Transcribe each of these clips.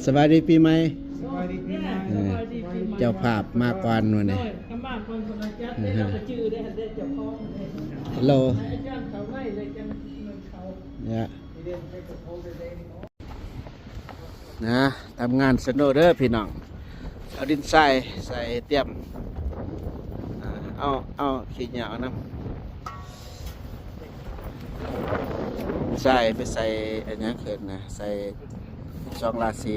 ສະບາຍດີປີໃໝ່. ສະບາຍດີປີໃໝ່. ເອີ ສະບາຍດີປີໃໝ່. ເຈົ້າພາບມາກ່ອນມື້ນີ້. ໂດຍ ມາກ່ອນຄົນລະຈັດເດ້ ເຮົາກໍຈື່ໄດ້ຫັ້ນເດ້ ເຈົ້າຂອງເດ້. ເຮັລໂລ ອາຈານເຂົ້າໄວ້ແລ້ວຈັ່ງເຂົ້າ. ນະ ທຳງານສະໂນເດີພີ່ນ້ອງ. ເອົາດິນຊາຍໃສ່ຕຽມ ເອົາ ເອົາຂີ້ເຫຍື້ອນຳ ຊາຍໄປໃສ່ອັນຫຍັງເອີ້ນນະ ໃສ່ສອງລາສີ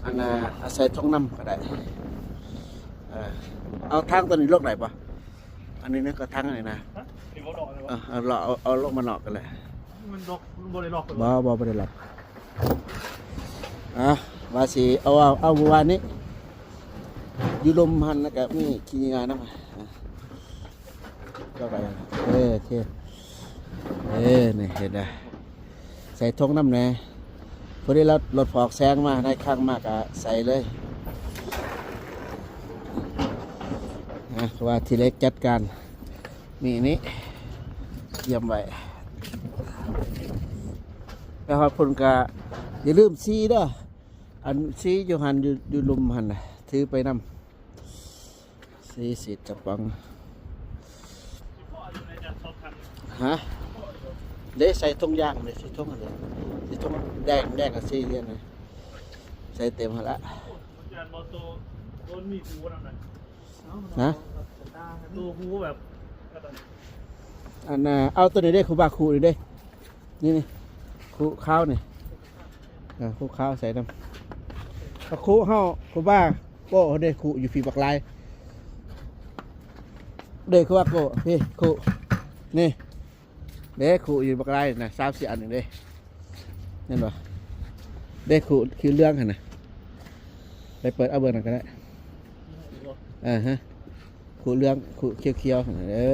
ອັນນະ ເອົາໃສ່ຖົງນຳກໍໄດ້. ເອີ ເອົາຖັງຕົວນີ້ລົງໄດ້ບໍ່? ອັນນີ້ນະ ກະຖັງນີ້ນະ. ຮະ? ເອົາ ເອົາ ເອົາລົງມານອກກັນແຫຼະ. ມັນລັອກ ມັນບໍ່ໄດ້ລັອກ. ບໍ່ ບໍ່ ບໍ່ໄດ້ລັອກ. ອ່າ ວ່າຊິເອົາ ເອົາ ເອົາມື້ວານນີ້ ຢູ່ລຸ່ມຫັ້ນ ແລ້ວກະມີຂີ້ເຫຍື້ອນຳ. ເອີ ໂອເຄ ເອີ ນີ້ເຫັນນະ ໃສ່ຖົງນຳແດ່. ພໍດີລົດ ລົດຟອກແສງມາ ນາຍຄັງມາກະໃສ່ເລີຍ. ອ່າ ເພາະວ່າທີ່ເລັກຈັດການ ນີ້ ນີ້ ຕຽມໄວ້. ໄປຮອດພຸ້ນກະຢ່າລືມສີເດີ ອັນສີຢູ່ຫັ້ນ ຢູ່ ຢູ່ລຸ່ມຫັ້ນນະ ຖືໄປນຳ. ສີສີດກະປ໋ອງ. ຮະ? ເດ້ ໃສ່ຖົງຢາງເດ້ ໃສ່ຖົງອັນນີ້ ໃສ່ຖົງແດງ ແດງກັບສີເຫຼືອງນະ ໃສ່ເຕັມຫັ້ນລະ. ຮະ? ໂຕຮູ້ແບບ ອັນນ່າ ເອົາໂຕນີ້ເດ້ ຄູບາ ຄູນີ້ເດ້ ນີ້ ນີ້ ຄູຂາວນີ້. ເອີ ຄູຂາວໃສ່ນຳ ເອົາຄູເຮົາ ຄູບາໂກ້ເດ້ ຄູຢູ່ພີ້ບັກຫຼາຍເດ້ ຄູບາໂກ້ ພີ້ຄູນີ້ເດ້ ຄູຢູ່ບັກຫຼາຍນະ ສາມສີ່ອັນນີ້ເດ້. ແມ່ນບໍ່? ເດ້ ຄູ ຄູເຫຼືອງຫັ້ນນະ ໄປເປີດເອົາເບິ່ງນັ້ນກໍໄດ້. ອາຮະ ຄູເຫຼືອງ ຄູຂຽວໆຫັ້ນນະ ເອີ.